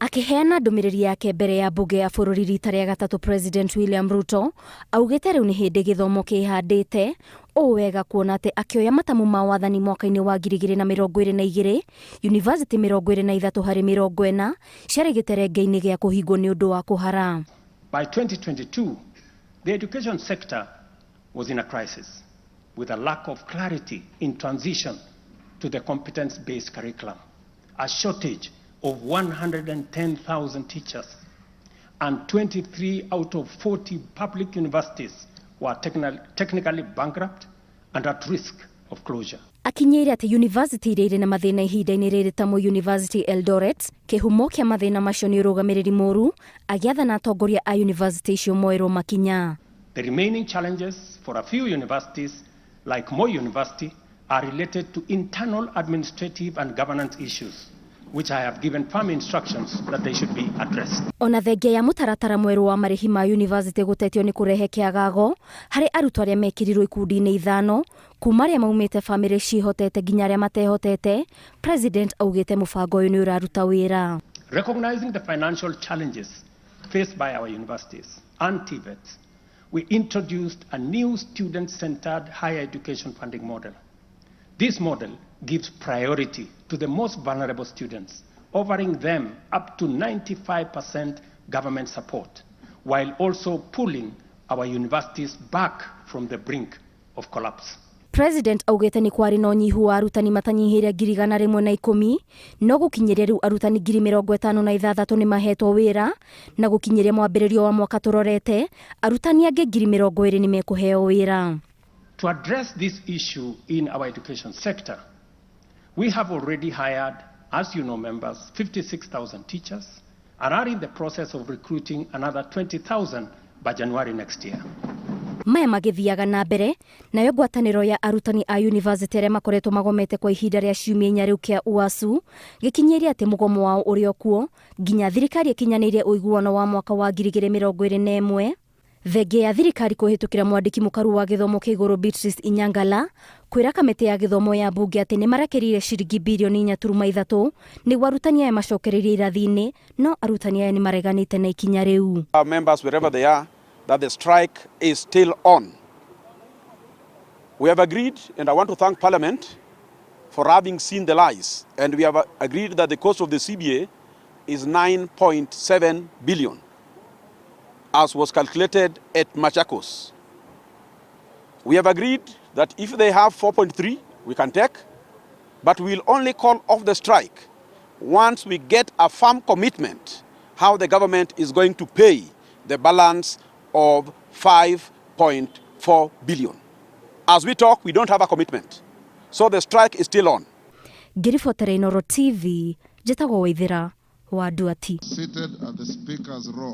Akĩheana ndũmĩrĩri yake mbere ya mbunge ya bũrũri rita rĩa gatatũ, President William Ruto augĩte rĩu nĩ hĩndĩ gĩthomo kĩhandĩte ũũ wega, kuona atĩ akĩoya matamu ma wathani mwaka-inĩ wa 2022, yunivasĩtĩ 23 harĩ 40 ciarĩ gĩterenge-inĩ gĩa kũhingwo nĩ ũndũ wa kũhara. By 2022, the education sector was in a crisis with a lack of clarity in transition to the competence-based curriculum, a shortage of 110,000 teachers, and 23 out of 40 public universities were technically bankrupt and at risk of closure. Akinyĩire atĩ yunivasĩtĩ iria irĩ na mathĩna ihinda-inĩ rĩrĩ ta Moi University Eldoret, kĩhumo kĩa mathĩna macio nĩ ũrũgamĩrĩri mũru, agĩathana atongoria a yunivasĩtĩ icio moerwo makinya. The remaining challenges for a few universities, like Moi University, are related to internal administrative and governance issues, which I have given firm instructions that they should be addressed. Ona thengia ya mũtaratara mwerũ wa marĩhi ma yunivasĩtĩ gũtetio nĩ kũrehe kĩagago harĩ arutwo arĩa mekĩrirwo ikundi-inĩ ithano, kuma arĩa maumĩte bamĩrĩ ciĩhotete nginya arĩa matehotete, President augĩte mũbango ũyũ nĩ ũraruta wĩra. Recognizing the financial challenges faced by our universities and TVETs, we introduced a new student-centered higher education funding model. This model gives priority to the most vulnerable students, offering them up to 95% government support, while also pulling our universities back from the brink of collapse. President augĩte nĩ kwarĩ na ũnyihu wa arutani matanyihĩire 110,000, no gũkinyĩria rĩu arutani 56,000 nĩ mahetwo wĩra, na gũkinyĩria mwambĩrĩrio wa mwaka tũrorete arutani angĩ 20,000 nĩ mekũheo wĩra. To address this issue in our education sector, we have already hired, as you know, members, 56,000 teachers and are in the process of recruiting another 20,000 by January next year. Maya magĩthiaga na mbere, nayo ngwatanĩro ya arutani a yunivasĩtĩ arĩa makoretwo magomete kwa ihinda rĩa ciumia 4 rĩu kĩa UASU gĩkinyĩrie atĩ mũgomo wao ũrĩ o kuo nginya thirikari ĩkinyanĩirie ũiguano wa mwaka wa 2021. Thengia ya thirikari kũhĩtũkĩra mwandĩki mũkaru wa gĩthomo kĩa igũrũ Beatrice Inyangala kwĩra kamĩtĩ ya gĩthomo ya mbunge atĩ nĩ marekereire ciringi birioni 4.3 nĩguo arutani aya macokereirie irathi-inĩ, no arutani aya nĩ mareganĩte na ikinya rĩu. Our members, wherever they are, that the strike is still on. We have agreed, and I want to thank Parliament for having seen the lies, and we have agreed that the cost of the CBA is 9.7 billion, as was calculated at Machakos. We have agreed that if they have 4.3, we can take, but we will only call off the strike once we get a firm commitment how the government is going to pay the balance of 5.4 billion. As we talk, we don't have a commitment. So the strike is still on. Ngĩribotera Inooro TV, njĩtagwo Waithĩra wa Nduati. Seated at the Speaker's row.